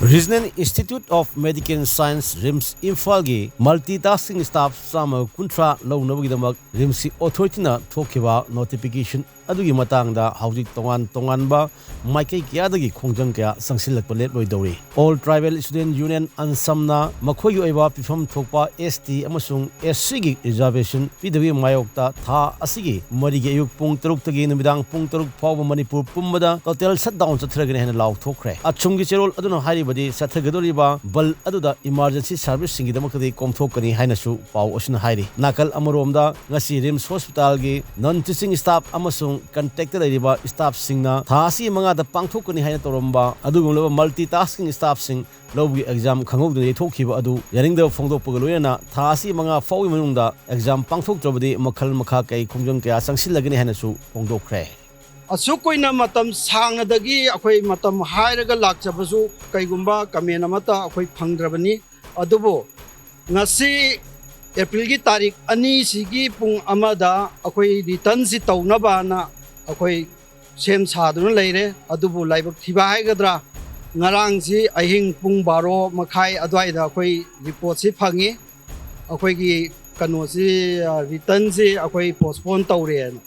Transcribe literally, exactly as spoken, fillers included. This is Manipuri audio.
Regional Institute of Medical Science, RIMS ꯏꯝꯐꯥꯜꯒꯤ multitasking staff ꯆꯥꯝꯃ ꯀꯨꯟꯊ꯭ꯔꯥ ꯂꯧꯅꯕꯒꯤꯗꯃꯛ ꯔꯤꯝꯁꯀꯤ ꯑꯣꯊꯣꯔꯤꯇꯤꯅ ꯊꯣꯛꯈꯤꯕ ꯅꯣꯇꯤꯐꯤꯀꯦꯁꯟ ꯑꯗꯨꯒꯤ ꯃꯇꯥꯡꯗ ꯍꯧꯖꯤꯛ ꯇꯣꯉꯥꯟ ꯇꯣꯉꯥꯟꯕ ꯃꯥꯏꯀꯩ ꯀꯌꯥꯗꯒꯤ ꯈꯣꯡꯖꯪ ꯀꯌꯥ ꯆꯪꯁꯤꯜꯂꯛꯄ ꯂꯦꯞꯂꯣꯏꯗꯧꯔꯤ꯫ All Tribal Student Union, ꯑꯟꯁꯝꯅ ꯃꯈꯣꯏꯒꯤ ꯑꯣꯏꯕ ꯄꯤꯐꯝ ꯊꯣꯛꯄ S T ꯑꯃꯁꯨꯡ S C ꯒꯤ reservation ꯄꯤꯗꯕꯒꯤ ꯃꯥꯌꯣꯛꯇ ꯊꯥ ꯑꯁꯤꯒꯤ ꯃꯔꯤꯒꯤ ꯑꯌꯨꯛ ꯄꯨꯡ ꯇꯔꯨꯛꯇꯒꯤ ꯅꯨꯃꯤꯗꯥꯡ ꯄꯨꯡ ꯇꯔꯨꯛ ꯐꯥꯎꯕ ꯃꯅꯤꯄꯨꯔ ꯄꯨꯝꯕꯗ total shutdown ꯆꯠꯊꯔꯒꯅꯤ ꯍꯥꯏꯅ ꯂꯥꯎꯊꯣꯛꯈ꯭ꯔꯦ꯫ ꯑꯁꯨꯝꯒꯤ ꯆꯦꯔꯣꯜ ꯑꯗꯨꯅ ꯍꯥꯏꯔꯤꯕꯗꯤ ꯆꯠꯊꯒꯗꯧꯔꯤꯕ ꯕꯟꯗ ꯑꯗꯨꯗ emergency service ꯁꯤꯡꯒꯤꯗꯃꯛꯇꯗꯤ ꯀꯣꯝꯊꯣꯛꯀꯅꯤ ꯍꯥꯏꯅꯁꯨ ꯄꯥꯎ ꯑꯁꯤꯅ ꯍꯥꯏꯔꯤ꯫ ꯅꯥꯀꯜ ꯑꯃꯔꯣꯝꯗ ꯉꯁꯤ ꯔꯤꯝꯁ ꯍꯣꯁꯄꯤꯇꯥꯜꯒꯤ non teaching staff ꯑꯃꯁꯨꯡ contract ꯇ ꯂꯩꯔꯤꯕ staff ꯁꯤꯡꯅ ꯊꯥ ꯑꯁꯤ ꯃꯉꯥꯗ ꯄꯥꯡꯊꯣꯛꯀꯅꯤ ꯍꯥꯏꯅ ꯇꯧꯔꯝꯕ ꯑꯗꯨꯒꯨꯝꯂꯕ multitasking staff ꯁꯤꯡ ꯂꯧꯕꯒꯤ exam ꯈꯪꯍꯧꯗꯅ ꯌꯩꯊꯣꯛꯈꯤꯕ ꯑꯗꯨ ꯌꯥꯅꯤꯡꯗꯕ ꯐꯣꯡꯗꯣꯛꯄꯒ ꯂꯣꯏꯅꯅ ꯊꯥ ꯑꯁꯤ ꯃꯉꯥ ꯐꯥꯎꯒꯤ ꯃꯅꯨꯡꯗ exam ꯄꯥꯡꯊꯣꯛꯇ꯭ꯔꯕꯗꯤ ꯃꯈꯜ ꯃꯈꯥ ꯀꯩ ꯈꯣꯡꯖꯪ ꯀꯌꯥ ꯆꯪꯁꯤꯜꯂꯒꯅꯤ ꯍꯥꯏꯅꯁꯨ ꯐꯣꯡꯗꯣꯛꯈ꯭ꯔꯦ꯫ ꯑꯁꯨꯛ ꯀꯨꯏꯅ ꯃꯇꯝ ꯁꯥꯡꯅꯗꯒꯤ ꯑꯩꯈꯣꯏ ꯃꯇꯝ ꯍꯥꯏꯔꯒ ꯂꯥꯛꯆꯕꯁꯨ ꯀꯩꯒꯨꯝꯕ comment ꯑꯃꯠꯇ ꯑꯩꯈꯣꯏ ꯐꯪꯗ꯭ꯔꯕꯅꯤ꯫ ꯑꯗꯨꯕꯨ ꯉꯁꯤ ꯑꯦꯄ꯭ꯔꯤꯜꯒꯤ ꯇꯥꯔꯤꯛ ꯑꯅꯤꯁꯤꯒꯤ ꯄꯨꯡ ꯑꯃꯗ ꯑꯩꯈꯣꯏ returnꯁꯤ ꯇꯧꯅꯕꯅ ꯑꯩꯈꯣꯏ ꯁꯦꯝ ꯁꯥꯗꯨꯅ ꯂꯩꯔꯦ꯫ ꯑꯗꯨꯕꯨ ꯂꯥꯏꯕꯛ ꯊꯤꯕ ꯍꯥꯏꯒꯗ꯭ꯔꯥ, ꯉꯔꯥꯡꯁꯤ ꯑꯍꯤꯡ ꯄꯨꯡ ꯕꯥꯔꯣ ꯃꯈꯥꯏ ꯑꯗꯨꯋꯥꯏꯗ ꯑꯩꯈꯣꯏ reportꯁꯤ ꯐꯪꯉꯤ꯫ ꯑꯩꯈꯣꯏꯒꯤ ꯀꯩꯅꯣꯁꯤ, ꯑ, returnꯁꯤ ꯑꯩꯈꯣꯏ postpone ꯇꯧꯔꯦꯅ꯫